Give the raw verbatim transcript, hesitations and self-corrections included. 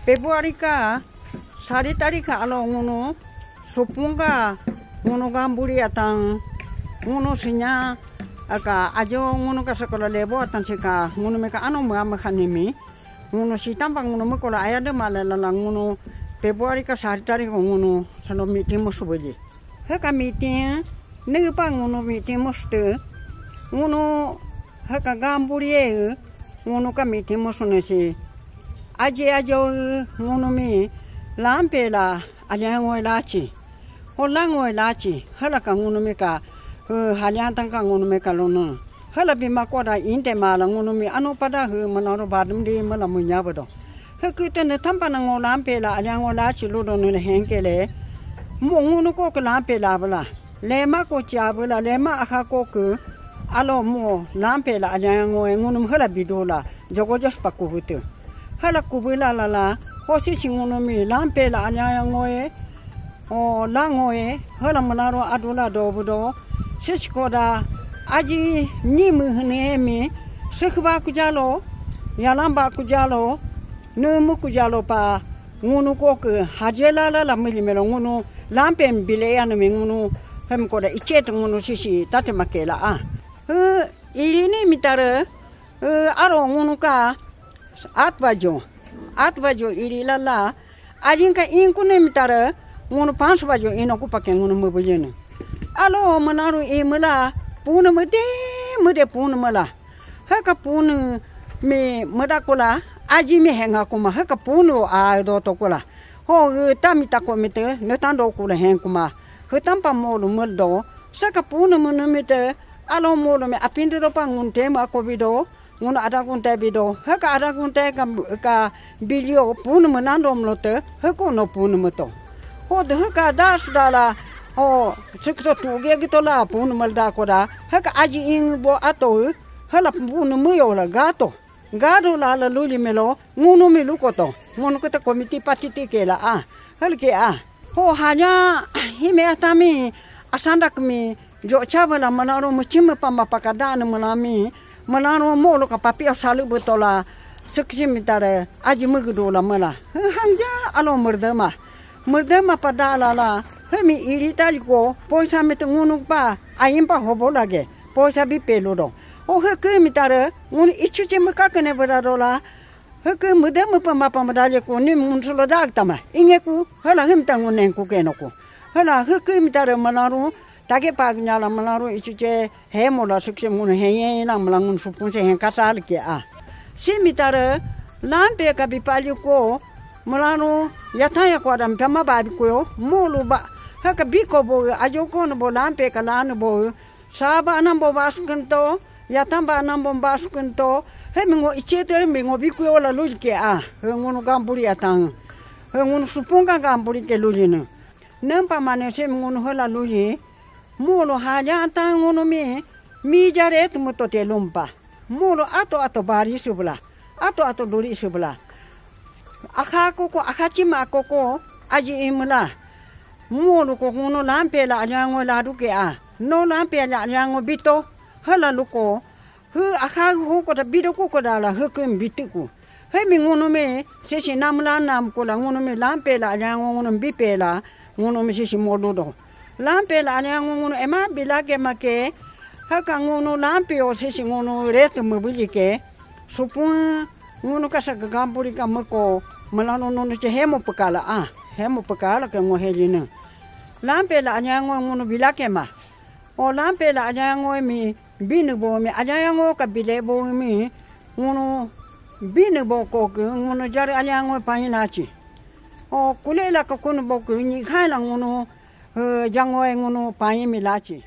February ka sari tarik ka alo ngunu supung ka ngunu gamburi atang ngunu sinya aka ajo ngunu ka sekolah lebo atang sika ngunu meka ano mama kanimi ngunu sitampa ngunu mekola ayade malalala ngunu February ka sari tarik ngunu sano meeting mo subaji. Heka meeting nege pa ngunu meeting mo sute ngunu heka gamburi e ngunu ka meeting mo sune si aji ajo ngunu mi lampe la aliango lachi. Ho lango lachi hala ka ngunu mi ka hala tang ka ngunu mi ka lono. Hala bi makoda inte mala ngunu mi ano pada hu manaro badum di mala munya bado. Hu kute ne tampa na ngo lampe la aliango lachi ludo ne henkele. Mo ngunu ko ke lampe la bala. Lema ko chia bala lema aha ko ke. Alo mo lampe la aliango ngunu hala bidola. Jogo jos pa kuhute. Hala kubula lala. Ho sisi ngunu mi lampe la aliango e. O lango e. Hala manaro adula dobudo. Sisi koda. Aji ni mu hne mi. Sekba kujalo. Yalamba kujalo. Numu kujalo pa. Ngunu ko ke. Hajela la la mili melo ngunu. Lampe mbile ya numi ngunu. Hem koda ichet ngunu sisi. Tate makela a. Hu. Ili ni mitare. Aro ngunu ka at bajo, at bajo iri lala. Ajin ka inku ne mitara ngunu pansu bajo ino ku pake ngunu mubujene. Alo manaru imela puna mede mede puna mala. Haka puna me mada kula aji me henga kuma haka puna a do to kula. Ho ta mita ko mite ne tando kula hen kuma. Hutampa molu muldo saka puna munu mite alo molu me apindro pa ngun tema ko bido. Ngunu ada kunte bido. Haka ada kunte ka, ka bilio pun menando mlote. Hako no pun meto. Ho de haka das dala. Ho sekso tu ge gito la pun melda koda. Haka aji ing bo ato. Hala pun meyo la gato. Gado la la luli melo. Ngunu milu koto. Ngunu kete komiti patiti ke la a. Hal ke a. Ho hanya hime atami asandak mi jo chaba la manaro muchim pamba pakada ne manami manaro molo ka papi asalu betola seksi mitare aji mugudo la mala hanja alo merdema merdema pada la la hemi iri taliko poisa mit ngunu pa ayim pa hobo lage poisa bi pelo do o heke mitare ngunu ichuche mukakene beradola Heke mede mepe mapa medale ku ni mun solo dak tama. Inge ku hala him tangu neng ku keno ku. Hala heke mitare manaru tage pag nyala manaru ichuche he mola sukse mun he ye na malangun supun se he kasal ke a. Si mitare lampe ka bipali ko manaru yataya ko adam pama ba ko mulu ba. Heke biko bo ajo ko no bo lampe ka lan bo. Saba anambo basukento, yatamba anambo basukento, he mingo ichete he mingo bikuyo la lulike a, he ngunu gamburi atang, he ngunu supunga gamburi ke lulina. Nempa mane se ngunu hela luli, mulo haja atang ngunu mi, mi jare tumuto te lumpa. Mulo ato ato bari subla, ato ato duri subla. Akha koko, akha chima koko, aji imla. Mulo ko ngunu lampe la alyango la duke a. No lampe la alyango bito, hala luko. Hu akha hu ko ta bido ko ko dala hu kum bitiku. He mi ngunu me, sisi namla nam ko la ngunu me lampe la alyango ngunu bipe la, ngunu me sisi modudo. Lampe la alyango ngunu ema bilake make, haka ngunu lampe o sisi ngunu retu mubili ke. Supun ngunu kasa gagamburi ka meko melano nunu che hemo pekala a hemo pekala ke ngo helina. Lampe la anyango ngunu bilake ma. O lampe la anyango mi binu bo mi anyango ka bile bo mi ngunu binu bo ko ke ngunu jari anyango painachi. O kule la ka kunu bo ke ni khaila ngunu jango ngunu paimi lachi.